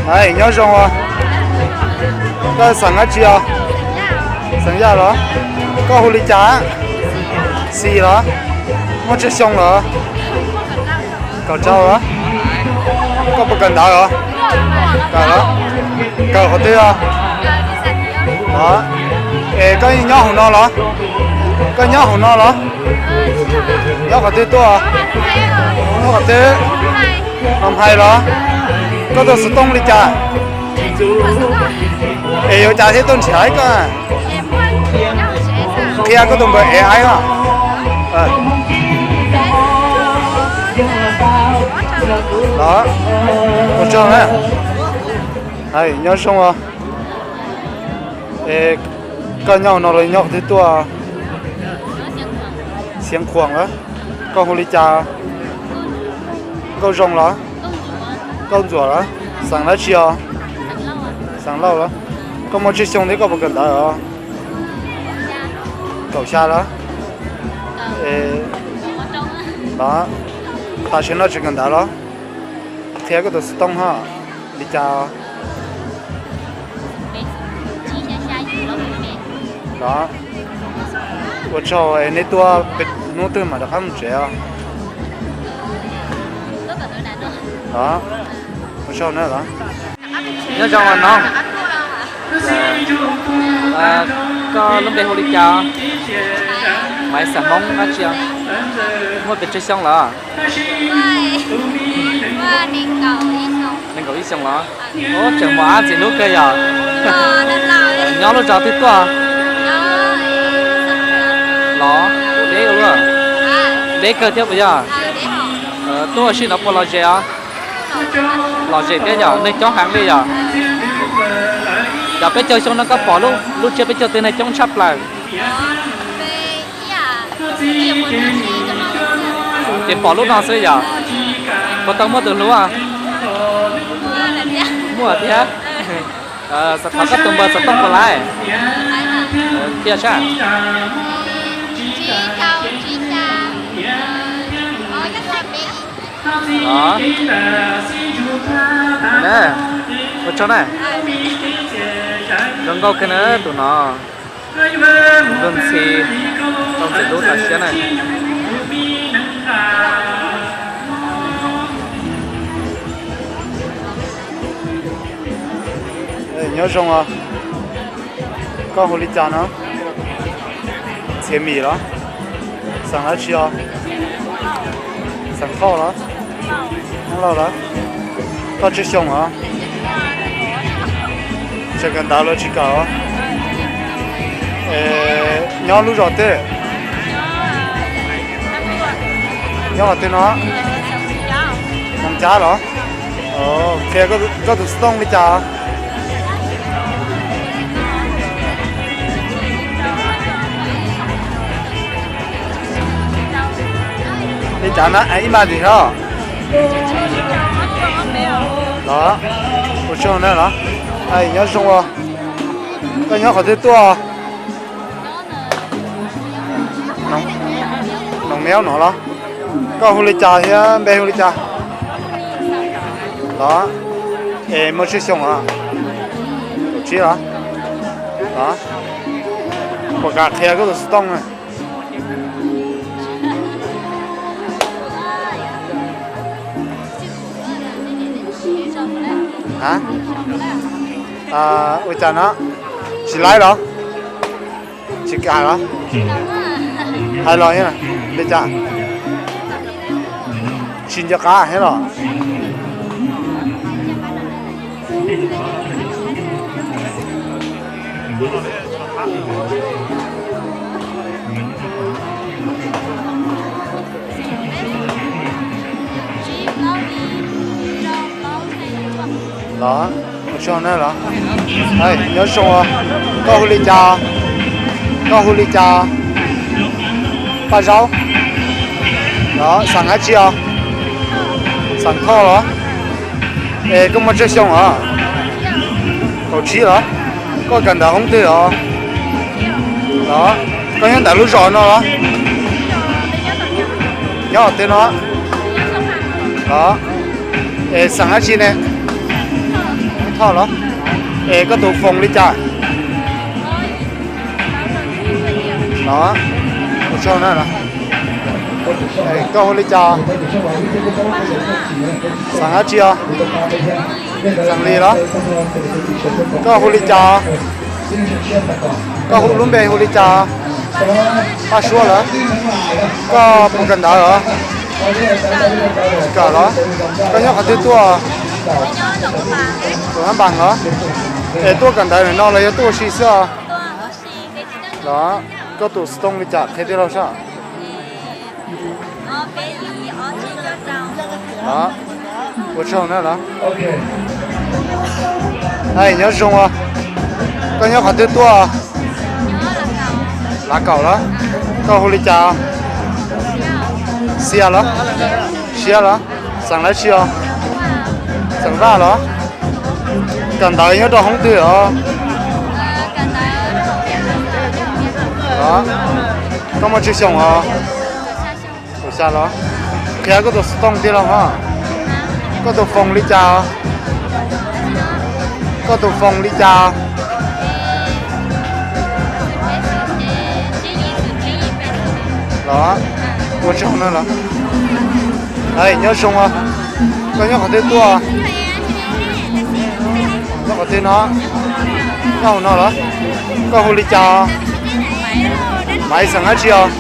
Nyob zoo os. Koj xeem dab tsi os? Xeem Yaj los? Koj hu li cas? Xis los? Muaj tsawg xyoo los? Kaum rau los? Koj puas kawm ntawv os? Kawm los? Kawm qhov twg os? Es koj nyob hauv no los? Koj nyob hauv no los? Nyob qhov twg tuaj? Nyob qhov twg? Hais los? Koj tus xov tooj li cas? Es yuav cas thiaj tuaj nrhiav koj? Qhia koj tus npawb es ai os. Los, ua tsaug na. Nyob zoo os. Koj nyob hauv no los nyob qhov twg tuaj? Xiav Khuam los? Koj hu li cas? Nkauj Zoo los? Nkauj Ntxuam los? Xeem dab tsi os? Xeem Lauj los? Koj muaj tsawg xyoo thiab koj puas kawm ntawv os? Kaum xya los? Los, tam sim no tseem kawm ntawv los? Qhia koj tus xov tooj hos. Li cas? Los, ua tsaug, neb tuaj hnub twg mam rov qab mus tsev os? Los, ua tsaug na los. Nyob zoo os noog. Koj lub npe hu li cas? Maiv, xeem Hmoob dab tsi? Muaj pes tsawg xyoo lawm? Nees nkaum ib xyoos los? Ub, tseem muaj ab ntxim hlub kawg yom. Nyob lub zos twg tuaj? Los, deb ua luaj. Deb kawg thiab puas yog? Tuaj ua si no puas lom zem os? Lom zem thiab yom, neeg coob heev li yom. Yog peb caug xyoo no koj pom lub tsiab peb caug twg neeg coob tshaj plaws? Ces pom lub no xwb yom. Puas tau muaj tus hlub? Muaj thiab. Xav thov koj tus npawb xov tooj puas laib? Thiaj sab. Ua tsaug na. Zoo nkauj kawg na tus no. Zoo ntxhi, zoo ntxhi hlub tas siab na. Nyob zoo os. Koj hu li cas no? Txhiaj Mim los? Xeem dab tsi os? Xeem Thoj los? Hmoob Lauj los? Koj tsawg xyoo os? Tseem kawm ntawv los tsis kawm? Nyob lub zos twg? Nyob qhov twg no? Moos Cab los? Qhia koj tus xov tooj li cas? Li cas na, ib npaj ntxiv hlob? Los, ua tsaug na los. Nyob zoo os. Koj nyob qhov twg tuaj? Noog Meob no los? Koj hu li cas thiab npe hu li cas? Los, es muaj tsawg xyoo os? Kaum tsib los? Los, puas kam qhia koj tus xov tooj? Ua cas no? Tsis laib los? Tsis kam los? Hais los li cas? Tsis nco qab thiab los? Los, ua tsaug na los. Nyob zoo, koj hu li cas? Koj hu li cas? Paj Zaub. Los, xeem dab tsi os? Xeem Thoj los? Es koj muaj tsawg xyoo os? Kaum tsib los? Koj kawm ntawv hoob twg os? Los, koj nyob ntawm lub zos no los? Nyob qhov twg no? Los, es xeem dab tsi ne? Thoj los? Es koj tus foos li cas? Los, ua tsaug na. Koj hu li cas? Xeem dab tsi os? Xeem Lis los? Koj hu li cas? Koj hu lub npe hu li cas? Paj Suab los? Koj puas kawm ntawv los? Tsis kawm los? Koj nyob qhov twg tuaj? Tus Hab Npas los? Es tuaj kawm ntawv ntawm no los yog tuaj ua si xwb os? Los, koj tus xov tooj li cas qhia tij laug saib. Los, ua tsaug na los. Nyob zoo os. Koj nyob qhov twg tuaj? Lav Kaum los? Koj hu li cas? Xia los? Siab los? Xeem dab tsi os? Xeem Vaj los? Kawm ntawv nyob rau hoob twg os? Koj muaj tsawg xyoo os? Kaum xya los? Qhia koj tus xov tooj tij laug os. Koj tus foos li cas? Koj tus foos li cas? Los, ua tsaug na los. Nyob zoo os. Koj nyob qhov twg tuaj? Nyob qhov twg no? Nyob hauv no los? Koj hu li cas? Maiv, xeem dab tsi os?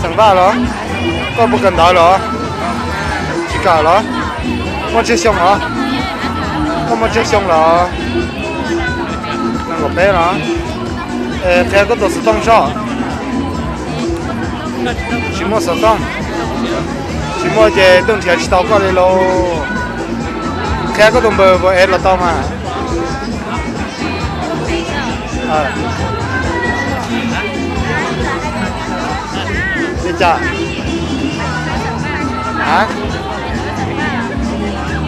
Xeem Vaj los? Koj puas kawm ntawv los? Tsis kawm los? Muaj tsawg xyoo los? Koj muaj tsawg xyoo los? Nees nkaum peb los? Qhia koj tus xov tooj saib. Tsis muaj xov tooj. Tsis muaj ces tuaj nrhiav tsis tau koj li lauj. Qhia koj tus npawb puas es los tau mas. Li cas?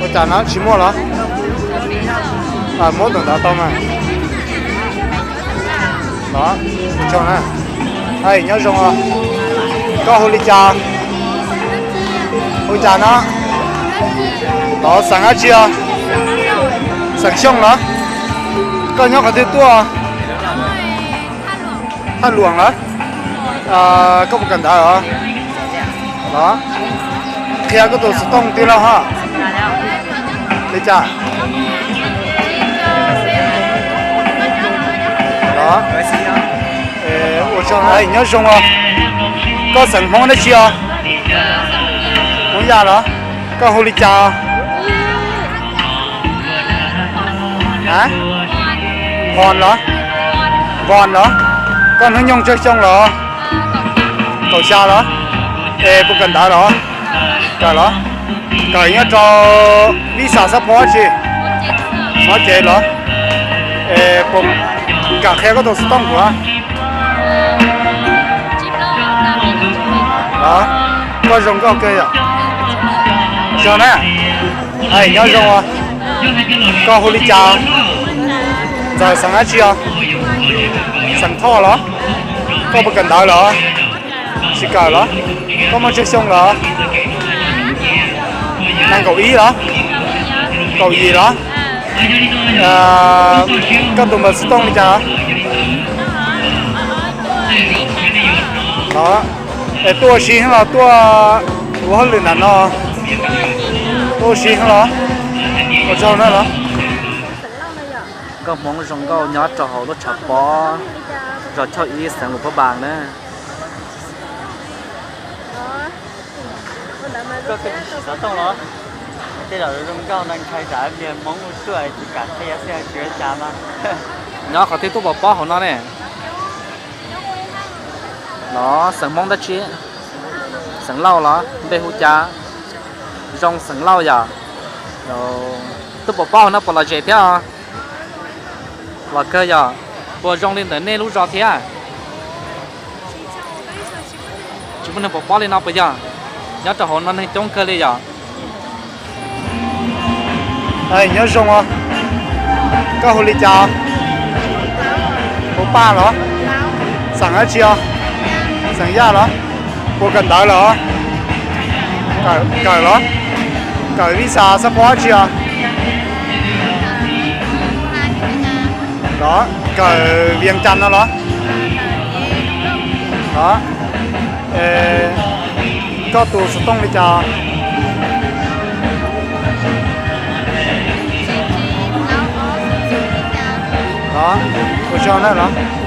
Ua cas no tsis muaj los? Muab tus ntawd tau mas. Nyob zoo os. Koj hu li cas? Hu cas no? Los, xeem dab tsi os? Xeem Xyooj los? Koj nyob qhov twg tuaj? Thaj Luam los? Koj puas kawm ntawv os? Los, qhia koj tus xov tooj tij laug hos. Li cas? Los, ua tsaug, nyob zoo os. Koj xeem Hmoob dab tsi os? Hmoob Yaj los? Koj hu li cas? Hon los? Von los? Koj hnub nyoog tsawg xyoo los? Kaum xya los? Es puas kawm ntawv los? Kawm los? Kawm nyob rau vis xav xab phob dab tsi? Mob cev los? Es puas kam qhia koj tus xov tooj kuv? Los, koj zoo nkauj kawg yom. Zoo na. Nyob zoo os. Koj hu li cas? Ntxawm, xeem dab tsi os? Xeem Thoj los? Koj puas kawm ntawv los? Tsis kawm los? Koj muaj tsawg xyoo los? Nees nkaum ib los? Kaum yim los? Koj tus npawb xov tooj li cas? Los, es tuaj ua si los tuaj ua hauj lwm ntawm no? Tuaj ua si los? Ua tsaug na los. Nkauj Hmoob zoo nkauj nyob rau hauv lub tshav pob zos Choj Ib xeev Luas Phab Npas na. Koj kawm tsis xov tooj los? Tej zaum zoo nkauj no ntshai tsam pliag Hmoob ua tuaj tsis kam qhia xwb, tsis ua cas mas. Nyob qhov twg tuaj pov pob hauv no ne? Los, xeem Hmoob dab tsi? Xeem Lauj los? Npe hu cas? Zoo, xeem Lauj yom. Tuaj pov pob hauv no puas lom zem thiab? Los kawg yom. Puas zoo li ntawm nej lub zos thiab? Tsis muaj neeg pov pob li no puas yog? Nyob rau hauv no neeg coob kawg li yom. Nyob zoo os. Koj hu li cas? Hu Paj los? Xeem dab tsi os? Xeem Yaj los? Puas kawm ntawv los? Kawm los? Kawm vis xav xab phob dab tsi os? Los kawm Vias Cas no los? Los, koj tus xov tooj li cas? Los, ua tsaug na los.